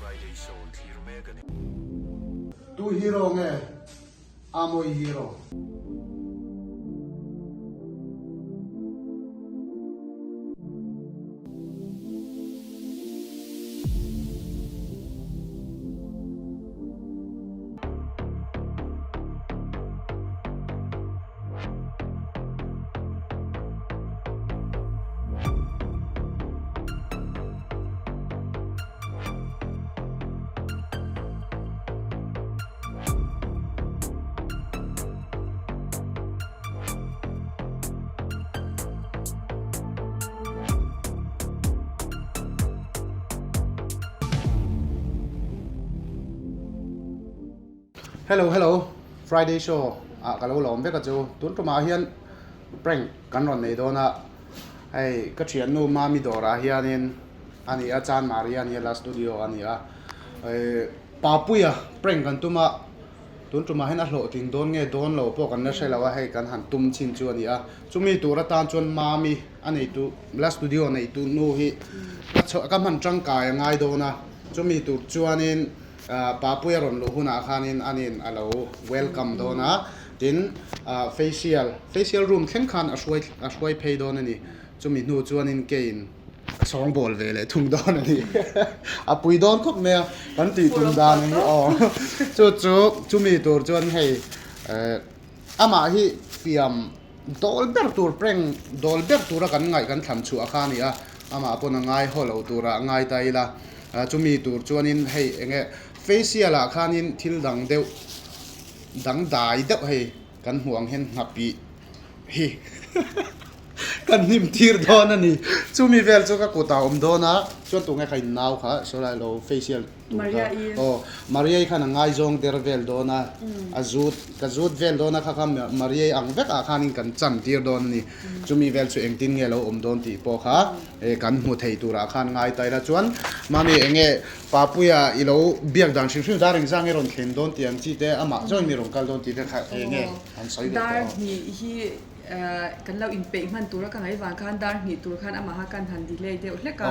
Friday Show thlir mek a ni. Tu hero nge Amawi hero? Hello hello Friday show ah ka lo lawm vek a chu tun tumah hian prank kan rawn nei dawn a hei ka thiannu Mami dawrah hianin a ni a Chanmari a ni a la studio a ni a ehh Papuia prank kan tum a tun tumah hian a hlawhtling dawn nge dawn lo pawh kan la hre lo a hei kan han tum chin chu a ni a chumi tur atan chuan Mami a neitu la studio neitu nu hi ka chho ka hman tangkai a ngai dawn a chumi tur chuanin. Papuia rawn luh hunah khanin anin a lo welcome dawn a, tin facial, facial room thleng khan a hruai a hruai phei dawn a ni. Chumi hnu chuanin keiin ka sawngbawl ve leh thung dawn a ni. A pui dawn khawp mai a, kan tih tum dan ang hi aw. Chu chu chumi tur chuan hei amah hi fiam dawl ber tur prank dawl ber tura kan ngaih kan thlan chhuah kha a ni a, amah pawn a ngai haw lo tura ngai ta ila. Chumi tur chuanin hei eng nge facial ah khanin thil dang deuh dang dai deuh hei kan hmuh ang hian nghapih hi kan hnim tir dawn a ni. Chumi vel chu ka kutah a awm dawn a, chuan tunge kha in nau kha saw lai lo facial tur kha aw Maria-i khan a ngaizawng der vel dawn a, a zut ka zut vel dawn a kha kha Maria-i ang vek ah khanin kan chan tir dawn a ni. Chumi vel chu engtin nge lo awm dawn tih pawh kha Kan hmu thei turah khan ngai ta ila chuan mami eng nge Papuia i lo biak dan hrim hrim dar engzang i rawn thlen dawn tih ang chi te amah zawin mi rawn kal dawn tih te kha eng nge an sawi ve Dar tawh. hnih hi kan lo inpeih hman tura ka ngaih vang khan dar hnih tur khan amaha kan han delay deuh hlek a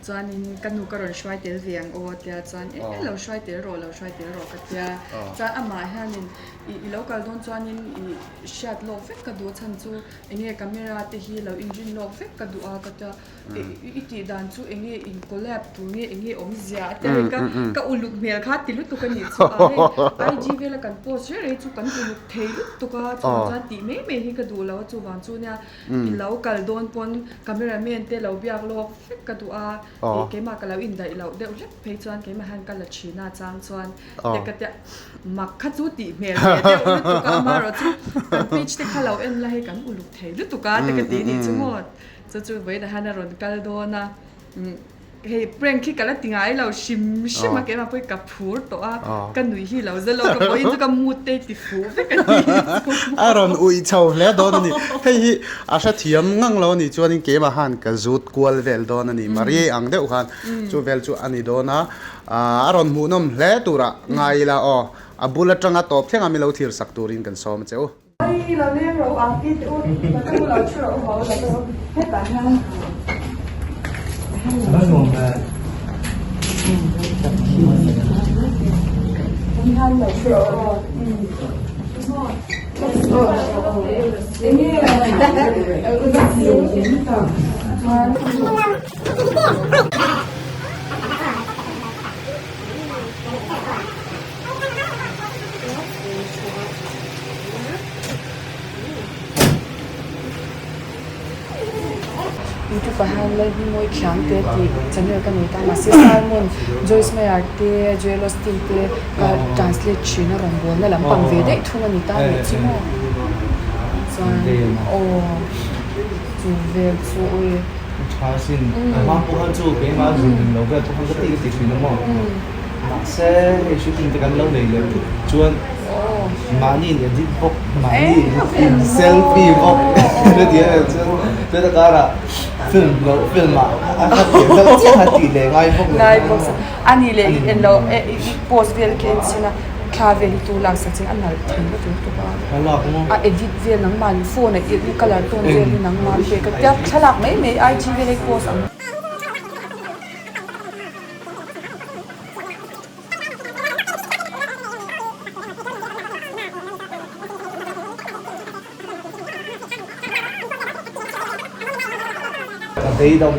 chuanin ka nu ka rawn hruai tel ve ang aw tia chuan eng nge lo hruai tel rawh lo hruai tel rawh ka tia chuan amah hianin i lo kal dawn chuanin i hriat lawk vek ka duh a chhan chu Enge camera te hi lo inrin lawk vek ka duh a ka tia i tih dan chu enge in collab tur nge enge awmzia a tia hei ka ka uluk hmel kha ti lutuk a nih chu a hei IG vela kan post reng reng chu kan uluk thei lutuk a chuvang chuan tih mai mai hi ka duh lo a chuvang chu nia i lo kal dawn pawn camera man te lo biak lawk vek ka duh a keimah ka lo indaih loh deuh hlek phei chuan keimah hian ka la thin a chang chuan Te ka tia mak kha chu tih hmel ve deuh lutuk a amaherawh chu kan page te kha lo en la hei kan uluk thei lutuk a te ka ti nih chu maw chu chu vawiinah hian a rawn kal dawn a hei prank hi ka la ti ngai lo hrim hrim a keimah pawh hi ka phur tawh a ka nui hi lo za lo ka vawiin chu ka mood te hi ti fuh vek a ni a rawn uih chho hle dawn a ni hei hi a hrethiam ngang lo a nih chuanin keimah khan ka zut kual vel dawn a ni Maria ang deuh khan chu vel chu a ni dawn a. A rawn hmuhnawm hle turah ngai ila aw, a bul atanga tawp thleng a mi lo thlir sak turin kan sawm a che u. Oi lo leng ro ang ti te u, la chu lo thu ro ho la chu hetah hian hian lo thu ro aw. Youtube ah hian Lalhmingmawi Khiang te tih channel ka nei ta mahse Salmon, Joyce Meyer te, Joel Osteen te ka translate thin a rawngbawlna lampang ve daih thung a ni ta nih chu maw chuan aw chu vel chu ui. Tha sin a hma pawh khan chu keimah a zun ring lo vel pawh khan ka ti ka ti thin a maw mahse hei shooting te kan lo nei leh phut chuan mahni in edit bawk mahni in selfie bawk ka ti a chuan chuan a karah film lo film ah a kha tih deuh chiah kha tih leh ngai bawk ngai bawk sa a ni leh en lo i post vel khi en chin a thla vel hi tu lak sak chin a nalh thei lutuk lutuk a thlalak maw a edit vel nangmah in phone a i colour tone vel hi nangmah an pek a tia thlalak mai mai IG vel hi post ang.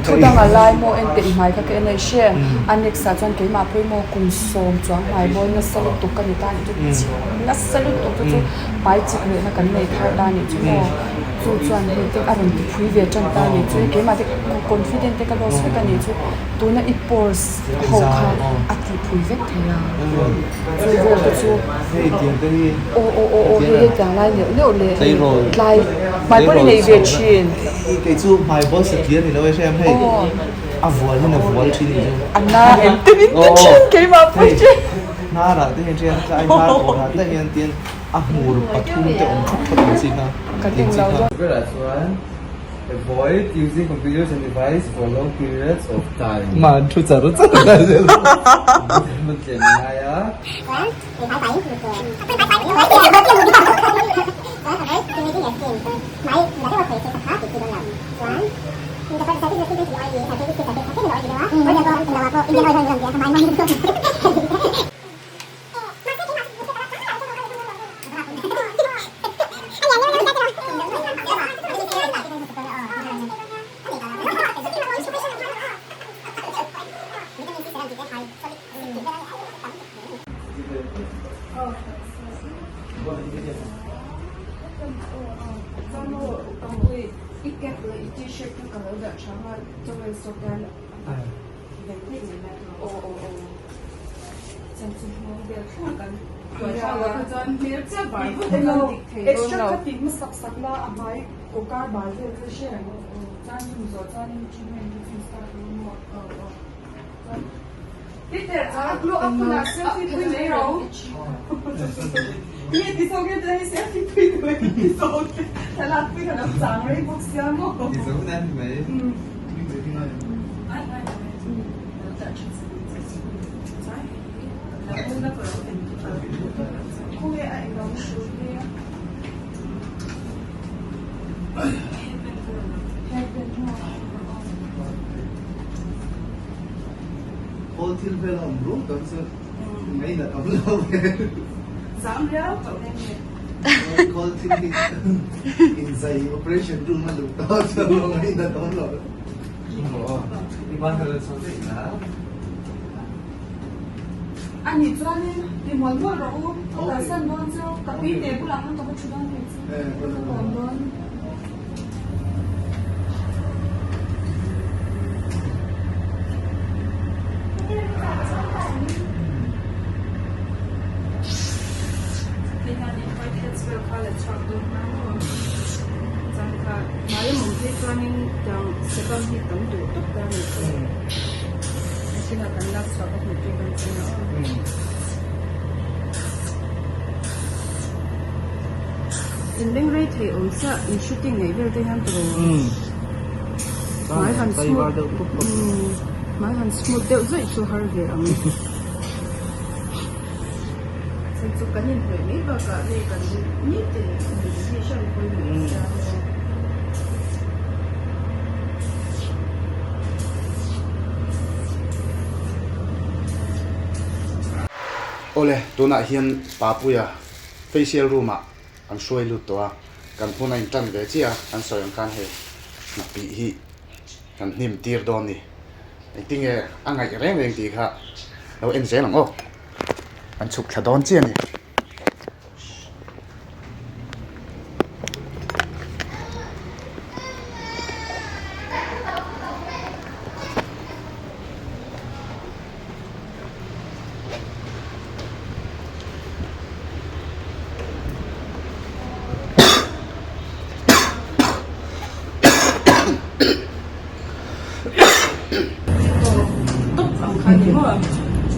Thu dang a lai maw en teh i hmai kha ka en a i hre. A next ah chuan keimah pawimawh kum sawm chuang hmai bawl nasa lutuk ka ni ta nih chu nasa lutuk chu chu hmai chik lehna kan nei thar ta nih chu maw. Chu chuan hei te a rawn ti phui ve tan ta nih chu keimah te confident te ka lost vek a nih chu tuna i pores ho kha a ti phui vek thei a chu vel te chu aw aw aw aw hei hetiang lai neuh neuh leh hei tlai hmai bawl i nei ve thin. Kei chu hmai bawl satliah a ni lo e hriam hei a vual hian a vual thin nih chu. A na em te min ti thin keimah pawh hi. Hnarah te hian hriam tlai hnar kawrah te hian tin A hmur pathum te awm thawk thawk ang chi kha Kan eng lo dawn. Berah chuan Avoid using computers and device for long periods of time. Man thu char char a zel. Hmun tlem a ngai a. Extra kha tih hmasak sak la a hmai aw kar bal vel kha hre ang chuan chumi zawh chuan in treatment te chu start ru maw Peter a glow up hunah selfie pui mai ro Nge ti zawk nge hei selfie pui duh em ti zawk thlalak pui ka lo chang rei bawk sia maw Ti zo nan mai. Khawl thil vel a awm rum tak chu ngaih nat awm lo ve. Khawl thil hi inzai operation room a luh tawh chu ngaih nat awm lo. Ani chuanin ti mual mual rawh u, ka kalsan dawn chu ka pi te bulah khan ka va thu dawn thei chu ka kawm dawn. Sekam hi tam duh tawp ta ni chu. Hetianga kan lak chhuah ka hmuh tir dawn chuan a awm. In leng rei thei awm chiah in shooting neih vel te hian tawh hmai han smooth hmai han smooth deuh zawih chu har ve ang. Chu chu kan inhnawih mai bakah nge kan nitin nun hi hran pawimawh sia maw. Awle, tunah hian Papuia facial room ah an hruai lut tawh a, kan hun a intan ve chiah a, kan sawi ang khan hei hnapih hi kan hnim tir dawn ni. Engtinge a ngaih reng reng tih kha lo en zel ang aw. An chhuk thla dawn chiah a ni.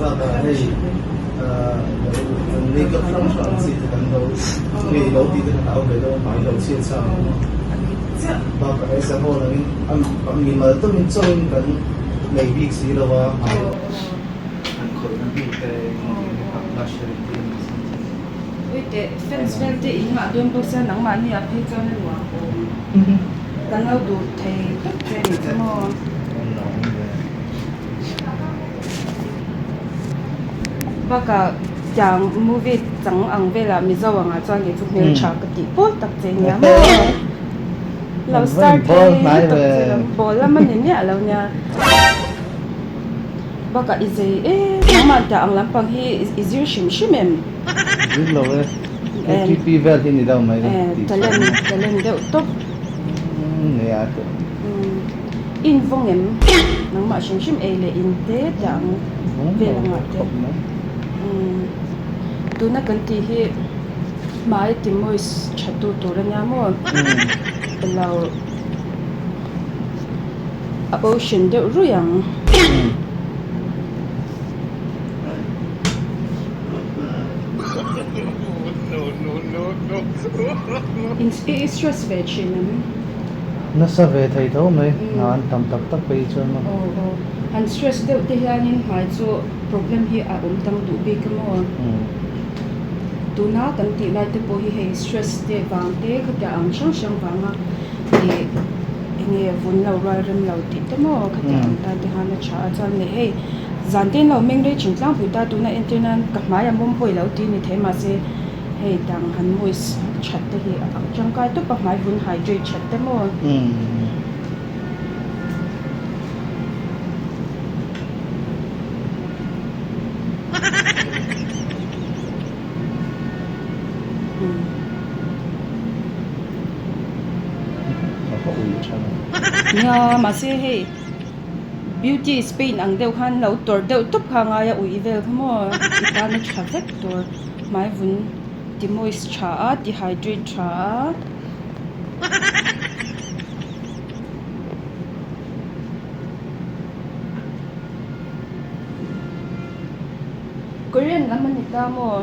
Bakah hei kan makeup hrang hrang chi te kan lo ngei lo tih te kan au ve deuh a hmai lo chhiat sa ang a bakah hei sahawh langin a mimal takin chauhin kan nei bik si lo a hmai an khawihna hnu te blush te engtin emaw sin chi. Uite fans vel te in ngah dawn bawk sia nangmahni ah phei chuan a nuam awm kan lo duh thei tawp che nih chu maw. Bakah tiang movie chang ang velah Mizo angah chuan kei chu hmeltha ka tih pawl tak che nia maw. Lo star thei lutuk che lo bawl lam a ni miah lo nia. Bakah i zei em nangmah tah ang lampang hi i zir hrim hrim em? Zir lo e. KTP vel hi ni deuh mai tih chu. Talent talent deuh tawp. Nia teh. I invawng em? Nangmah hrim hrim ei leh in te tah ang vel angah te. Tuna kan tih hi hmai ti moist tha tu tur a nia maw? Elo a ocean deuh ruih ang. I stress ve thin em? Nasa ve thei tho mai, hna an tam tak tak phei chuan maw. Aw aw, han stress deuh te hianin hmai chu problem hi a awm tam duh bik a maw? Tuna kan tih lai te pawh hi hei stress te vang te khatiang ang hrang hrang vanga ih enge vun lo rual rem lo tih te maw khatiang ang tan te khan a tha a chuan leh hei zan te in lo meng rei thin tlangpui ta tuna entir nan ka hmai a mawm pawh i lo ti ni thei mahse hei dang han moist that te hi a tangkai tawp a hmai vun hydrate that te maw. Nia mahse hei beauty is pain ang deuh khan lo tawrh deuh tawp kha a ngai a ui vel kha maw i tan a tha vek tur hmai vun ti moist tha a ti hydrate tha a. Korean lam a ni ta maw?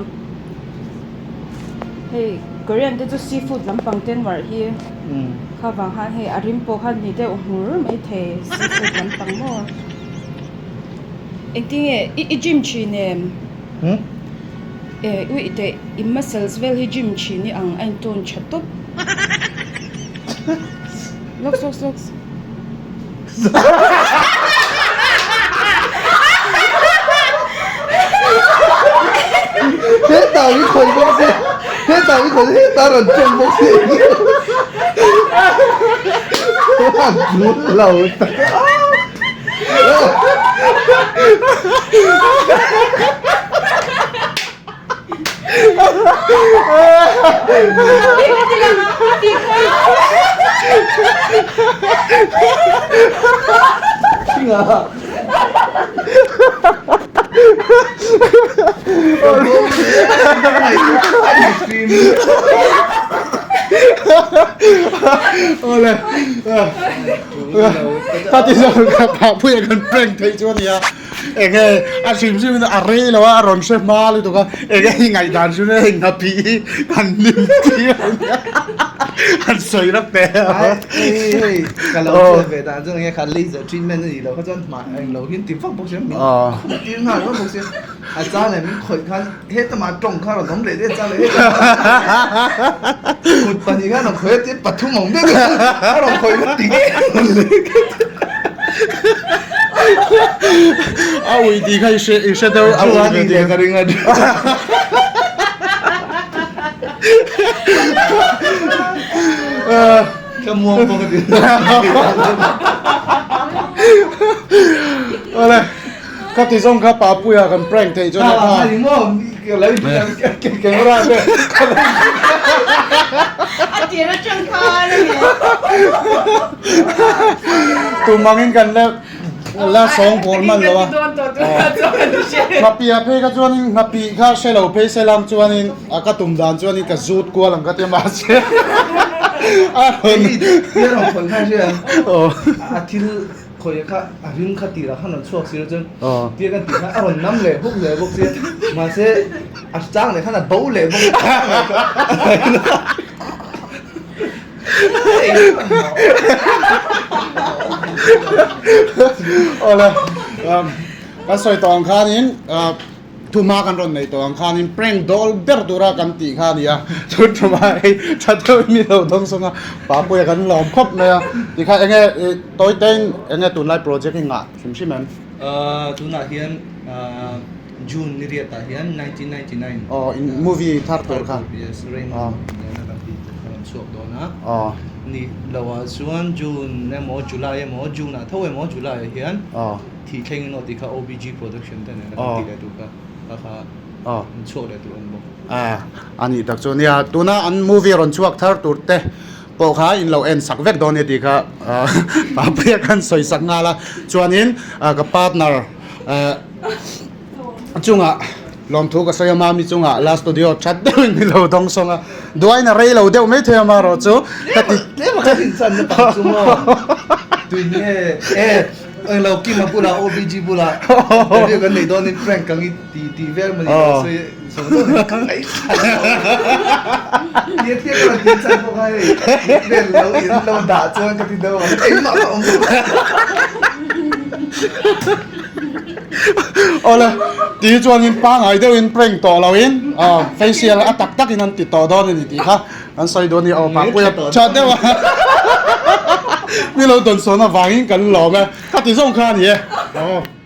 Hei Korean te chu seafood lampang te an uarh hi kha vang khan hei a rim pawh kha ni deuh hmur mai thei seafood lampang maw? Engtinge i gym thin em? Eh ui teh i muscles vel hi gym thin i ang a intawn tha tawp. Lawks lawks lawks. Hetah hi khawi bawk se hetah hi khawi hetah rawn tawng bawk se a dul lo tak Awle ka ti zawk ka phahpui a kan prank theih chu a nia. Enge a hrim hrim in a rei lo a a rawn hre hma lutuk a enge hi ngaihdan chu hei nghapih hi kan hlim tir a nia han sawi rap teh a. Hei hei ka lo hriat ve dan chuan enge kha laser treatment a nih loh kha chuan hmai a englo hian ti vak bawk sia min khum tir nghal vak bawk sia a chang leh min khawih khan hetamah tawng kha rawn awm leh daih a chang leh hetamah kut pahnih khan rawn khawih a tin pathum a awm daih a rawn khawih kha ti ngei A ui tih kha i hre i hre deuh a ui ve tih ka ring a ka muang bawk a ti Awle ka ti zawng kha Papuia kan prank theih chuan a kha maw camera te A tir atang khan a ni. Tum angin kan la la sawng bawl man lo a. Nghapih ah phei kha chuanin nghapih kha hre lo phei se lam chuanin a ka tum dan chuanin ka zut kual ang ka ti a mahse a rawn a thil khawi kha a ring kha tirah khan rawn chhuak sir chuan tia kan tih khan a rawn nam leh huk leh bawk sia mahse a chang leh khan a bo leh bawk Awle kan sawi tawh ang khanin Thuma kan rawn nei tawh ang khanin prank dawl ber tura kan tih kha a ni a, chu thuma hei tha deuhin mi lo dawng sawng a, Papuia kan lawm khawp mai a, tikha enge tawi tein enge tunlai project hi ngah hrim hrim em? Tunah hian June ni riatah hian 1999 Aw in movie thar tur kha. Yes, Raymond nena kan tih tur kha. rawn chhuak dawn a. Ni lo ah chuan June emaw July emaw June ah tho emaw July ah hian thih thleng in aw tih kha OBG production te nen a kan tih leh tur kha kha kha an chhuak leh tur a ni bawk. A nih tak chu nia tuna an movie rawn chhuak thar tur te pawh kha in lo en sak vek dawn nia tih kha Papuia khan sawi sak nghal a chuanin ka partner chungah Lawmthu ka sawi a mami chungah la studio that deuhin ni lo dawng sawng a, duain a rei lo deuh mai thei a marawh chu ka ti Tlem a kan inchan na tam chu maw tui nge e englo Kima bulah OBG bulah interview kan neih dawnin prank ka ngi ti tih vel mawni ka sawi sawi dawn ka ngaihthla lo tia tia ka rawn tih chan bawk a hei vel lo in lo dah chuan ka ti deuh ang engmah ka awm lo. Awle ti chuanin pangai deuhin prank tawh loin facial a tak takin an ti tawh dawn a ni tih kha an sawi dawn a ni. Aw Papuia tha deuh a mi lo dawnsawn avangin kan lawm e ka ti zawng kha a ni e. Aw.